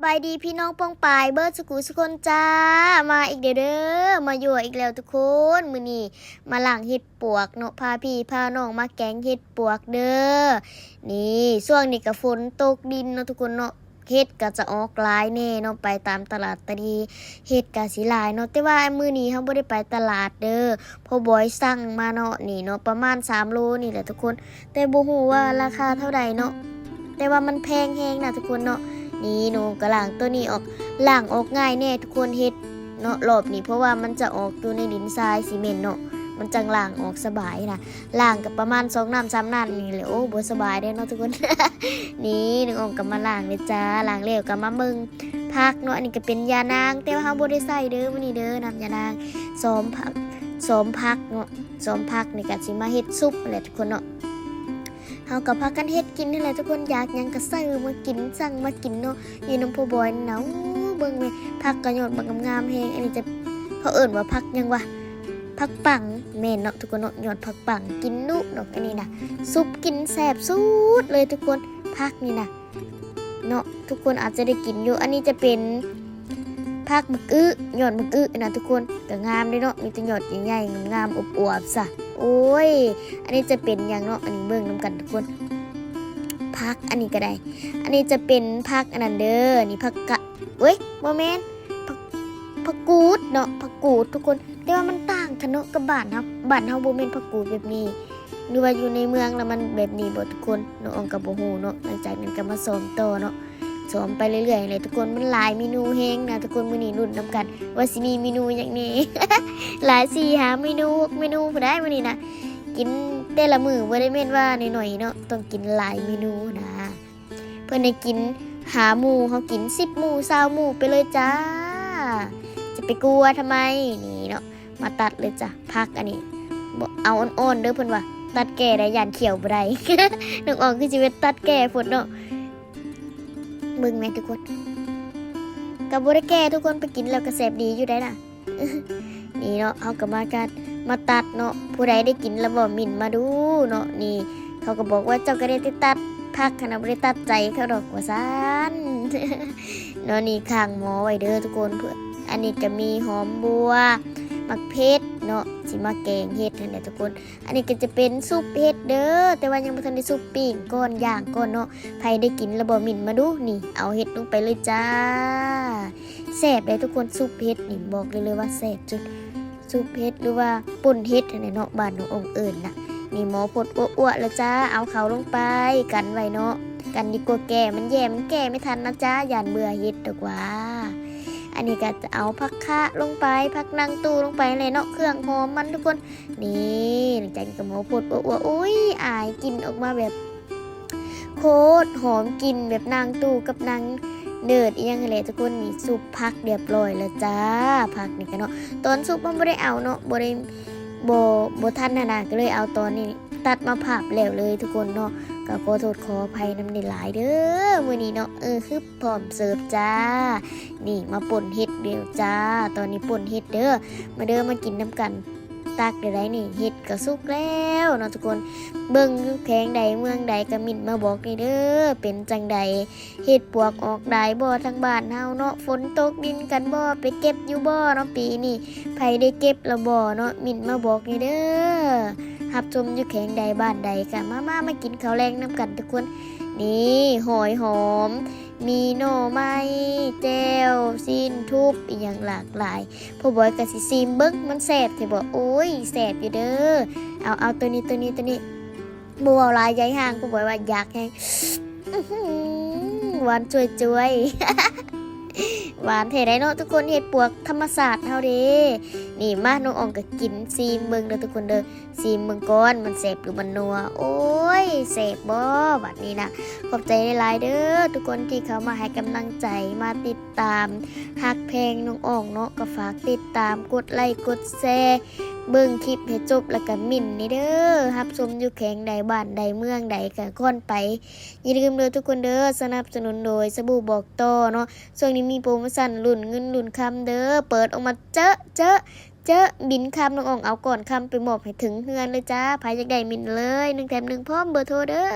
ສະບາຍດີພີ່ນ້ອງປ້ອງປາຍເບິດສຸຂູສຸຄົນຈ້າ ມາອີກແລ້ວເດີ ມາຍົວະອີກແລ້ວທຸກຄົນ. ມື້ນີ້ມາລ້າງເຫັດປວກເນາະ ພາພີ່ພານ້ອງມາແກງເຫັດປວກເດີ. ນີ້ ຊ່ວງນີ້ກະຝົນຕົກດິນເນາະທຸກຄົນເນາະ ເຫັດກະຈະອອກຫຼາຍແດ່ເນາະ ໄປຕາມຕະຫຼາດຕະດີ ເຫັດກະຊິຫຼາຍເນາະ ແຕ່ວ່າມື້ນີ້ເຮົາບໍ່ໄດ້ໄປຕະຫຼາດເດີ ພໍ່ບອຍສັ່ງມາເນາະ ນີ້ເນາະ ປະມານສາມໂລນີ້ແຫຼະທຸກຄົນ ແຕ່ບໍ່ຮູ້ວ່າລາຄາເທົ່າໃດເນາະ ແຕ່ວ່າມັນແພງແຮງນະທຸກຄົນເນາະ. ນີ້ໜູກະລ້າງໂຕນີ້ອອກ ລ້າງອອກງ່າຍແດ່ທຸກຄົນ ເຫັດເນາະ ລອບນີ້ ເພາະວ່າມັນຈະອອກຢູ່ໃນດິນຊາຍຊີເມັນເນາະ ມັນຈັ່ງລ້າງອອກສະບາຍນະ. ລ້າງກະປະມານສອງນ້ຳສາມນ້ຳນີ້ແຫຼະ ໂອ້ ບໍ່ສະບາຍເດ້ເນາະທຸກຄົນ. ນີ້ນ້ອງອອງກະມາລ້າງເລີຍຈ້າ ລ້າງແລ້ວກະມາເບິ່ງຜັກເນາະ ອັນນີ້ກະເປັນຢານາງ ແຕ່ວ່າເຮົາບໍ່ໄດ້ໃສ່ເດີມື້ນີ້ເດີ ນ້ຳຢານາງ ຊອມຜັກ ຊອມຜັກເນາະ ຊອມຜັກນີ້ກະຊິມາເຮັດຊຸບຫັ້ນແຫຼະທຸກຄົນເນາະ. ເຮົາກະພາກັນເຮັດກິນຫັ້ນແຫຼະທຸກຄົນ ຢາກຫຍັງກະຊື້ມາກິນ ສັ່ງມາກິນເນາະ ຢູ່ນຳພໍ່ບອຍນະ. ໂອ້ ເບິ່ງແມ້ ຜັກກະຍອດບັກງາມໆແຮງ ອັນນີ້ຈະ ເຂົາເອີ້ນວ່າຜັກຫຍັງຫວາ ຜັກປັງ ແມ່ນເນາະທຸກຄົນເນາະ ຍອດຜັກປັງ ກິນດຸດອກ ອັນນີ້ນະ ຊຸບກິນແຊບສຸດເລີຍທຸກຄົນ ຜັກນີ້ນະເນາະ ທຸກຄົນອາດຈະໄດ້ກິນຢູ່. ອັນນີ້ຈະເປັນຜັກບັກອຶ ຍອດບັກອຶນະທຸກຄົນ ກະງາມເດ້ເນາະ ມີແຕ່ຍອດໃຫຍ່ໆງາມໆ ອວບໆຊະ. ໂອ້ຍ ອັນນີ້ຈະເປັນຫຍັງເນາະ ອັນນີ້ເບິ່ງນຳກັນທຸກຄົນ ຜັກອັນນີ້ກະໄດ້ ອັນນີ້ຈະເປັນຜັກອັນນັ້ນເດີ ນີ້ຜັກກະ ເອີຍ ບໍ່ແມ່ນ ຜັກ ຜັກກູດເນາະ ຜັກກູດທຸກຄົນ ແຕ່ວ່າມັນຕ່າງກັນເນາະກັບບ້ານເຮົາ ບ້ານເຮົາບໍ່ແມ່ນຜັກກູດແບບນີ້ ຫຼືວ່າຢູ່ໃນເມືອງລະມັນແບບນີ້ບໍ່ທຸກຄົນ ນ້ອງອອງກະບໍ່ຮູ້ເນາະ. ຫຼັງຈາກນັ້ນກະມາຊອມຕໍ່ເນາະ ຊອມໄປເລື້ອຍໆແຫຼະທຸກຄົນ ມັນຫຼາຍເມນູແຮງນະທຸກຄົນ. ມື້ນີ້ລຸ້ນນຳກັນວ່າຊິມີເມນູຫຍັງແດ່ ຫຼາຍສີ່ຫ້າເມນູ ຫົກເມນູພຸ້ນໃດ໋ມື້ນີ້ນະ. ກິນແຕ່ລະມື້ບໍ່ໄດ້ແມ່ນວ່າໜ້ອຍໆເນາະ ຕ້ອງກິນຫຼາຍເມນູນະ. ເພິ່ນໃຫ້ກິນຫ້າໝູ່ ເຮົາກິນສິບໝູ່ ຊາວໝູ່ໄປເລີຍຈ້າ ຈະໄປກົວທຳໄມ. ນີ້ເນາະ ມາຕັດເລີຍຈ້າ ຜັກອັນນີ້ ບໍ່ເອົາອ່ອນໆເດີ ເພິ່ນວ່າຕັດແກ່ໄດ້ ຢ້ານຂຽວບໍ່ໄດ້. ນ້ອງອອງຄືຊິເປັນຕັດແກ່ພຸ້ນເນາະ ເບິ່ງແມ້ທຸກຄົນ ກະບໍ່ໄດ້ແກ່ທຸກຄົນ ໄປກິນແລ້ວກະແຊບດີຢູ່ໃດ໋ນະ. ນີ້ເນາະ ເຮົາກະມາກັນ ມາຕັດເນາະ ຜູ້ໃດໄດ້ກິນລະບໍ່ ເມັ້ນມາດູເນາະ. ນີ້ເຂົາກະບອກວ່າເຈົ້າກະໄດ້ແຕ່ຕັດຜັກຫັ້ນນະ ບໍ່ໄດ້ຕັດໃຈເຂົາດອກວ່າຊັ້ນເນາະ. ນີ້ຂ້າງໝໍ້ໄວ້ເດີທຸກຄົນ ອັນນີ້ກະມີຫອມບົ່ວ ໝາກເຜັດເນາະ ຊິມາແກງເຫັດຫັ້ນແຫຼະທຸກຄົນ. ອັນນີ້ກະຈະເປັນຊຸບເຫັດເດີ ແຕ່ວ່າຍັງບໍ່ທັນໄດ້ຊຸບ ປີ້ງກ່ອນ ຍ່າງກ່ອນເນາະ. ໃຜໄດ້ກິນລະບໍ່ ເມັ້ນມາດູ. ນີ້ເອົາເຫັດລົງໄປເລີຍຈ້າ ແຊບເດ້ທຸກຄົນ ຊຸບເຫັດນີ້ ບອກໄດ້ເລີຍວ່າແຊບສຸດ. ຊຸບເຫັດ ຫຼືວ່າປົ່ນເຫັດຫັ້ນແຫຼະເນາະ ບ້ານນ້ອງອອງເອີ້ນນະ. ນີ້ໝໍ້ຟົດອົວໆແລ້ວຈ້າ ເອົາເຂົ້າລົງໄປ ກັນໄວ້ເນາະ ກັນດີກວ່າແກ່ ມັນແຍ່ ມັນແກ່ໄມ່ທັນນະຈ້າ ຢ້ານເບື່ອເຫັດດອກຫວາ. ອັນນີ້ກະຈະເອົາຜັກຄະລົງໄປ ຜັກນາງຕູ້ລົງໄປແຫຼະເນາະ ເຄື່ອງຫອມມັນທຸກຄົນ. ນີ້ ຫຼັງຈາກນີ້ກະໝໍ້ຟົດອົວໆ ໂອ້ຍ ອາຍ ກິ່ນອອກມາແບບ ໂຄດຫອມ ກິ່ນແບບນາງຕູ້ກັບນາງເນີດອີ່ຫຍັງຫັ້ນແຫຼະທຸກຄົນ. ນີ້ຊຸບຜັກຮຽບຮ້ອຍແລ້ວຈ້າ ຜັກນີ້ກະເນາະ ຕອນຊຸບມັນບໍ່ໄດ້ເອົາເນາະ ບໍ່ໄດ້ ບໍ່ ບໍ່ທັນຫັ້ນນະ ກະເລີຍເອົາຕອນນີ້ ຕັດມາພາບແລ້ວເລີຍທຸກຄົນເນາະ. ກະຂໍໂທດຂໍອະໄພນຳຫຼາຍໆເດີມື້ນີ້ເນາະ. ອື ຮຶບ ພ້ອມເສີບຈ້າ. ນີ້ມາປົ່ນເຫັດແລ້ວຈ້າ ຕອນນີ້ປົ່ນເຫັດເດີ ມາເດີ ມາກິນນຳກັນ. ຕັກໄດ້ໄດ໋ນີ້ ເຫັດກະສຸກແລ້ວເນາະທຸກຄົນ. ເບິ່ງຢູ່ແຂວງໃດເມືອງໃດກະເມັ້ນມາບອກແດ່ເດີ ເປັນຈັ່ງໃດ ເຫັດປວກອອກຫຼາຍບໍ່ທາງບ້ານເຮົາເນາະ ຝົນຕົກດິນກັນບໍ່ ໄປເກັບຢູ່ບໍ່ເນາະປີນີ້ ໃຜໄດ້ເກັບລະບໍ່ເນາະ ເມັ້ນມາບອກແດ່ເດີ. ຮັບຊົມຢູ່ແຂວງໃດບ້ານໃດກະມາ ມາ ມາກິນເຂົ້າແລງນຳກັນທຸກຄົນ. ນີ້ ຫອຍຫອມ ມີໜໍ່ໄມ້ ແຈ່ວ ຊີ້ນທຸບ ອີ່ຫຍັງຫຼາກຫຼາຍ. ພໍ່ບອຍກະຊິຊີມເບິ່ງ ມັນແຊບແທ້ບໍ່? ໂອ້ຍ ແຊບຢູ່ເດີ. ເອົາ ເອົາ ໂຕນີ້ ໂຕນີ້ ໂຕນີ້ ບໍ່ເວົ້າຫຼາຍ ຢາຍຫ່າງ ພໍ່ບອຍວ່າຢາກແຮງ. ອື້ຫື ຫວານຈ່ວຍໆ ຫວານແທ້ໃດເນາະທຸກຄົນ ເຫັດປວກທຳມະຊາດເຮົາເດ້. ນີ້ ມາ ນ້ອງອອງກະກິນ ຊີມເບິ່ງເດີທຸກຄົນເດີ. ຊີມເບິ່ງກ່ອນ ມັນແຊບຫຼືມັນນົວ. ໂອ້ຍ ແຊບບໍ່ບາດນີ້ນະ. ຂອບໃຈຫຼາຍໆເດີທຸກຄົນທີ່ເຂົ້າມາໃຫ້ກຳລັງໃຈ ມາຕິດຕາມ ຮັກແພງນ້ອງອອງເນາະ ກະຝາກຕິດຕາມ ກົດໄລ ກົດແຊ ເບິ່ງຄລິບໃຫ້ຈົບ ແລ້ວກະເມັ້ນແດ່ເດີ. ຮັບຊົມຢູ່ແຂວງໃດ ບ້ານໃດ ເມືອງໃດກະຄວນໄປ. ຢ່າລືມເດີທຸກຄົນເດີ ສະໜັບສະໜູນໂດຍສະບູບອກຕໍ່ເນາະ. ຊ່ວງນີ້ມີໂປຣໂມຊັນລຸ້ນເງິນລຸ້ນຄຳເດີ ເປີດອອກມາເຈີ ເຈີ ເຈີ ບິນຄຳ ນ້ອງອອງເອົາກ້ອນຄຳໄປມອບໃຫ້ເຖິງເຮືອນເລີຍຈ້າ. ໃຜຢາກໄດ້ເມັ້ນເລີຍ ໜຶ່ງແຖມໜຶ່ງ ພ້ອມເບີໂທເດີ.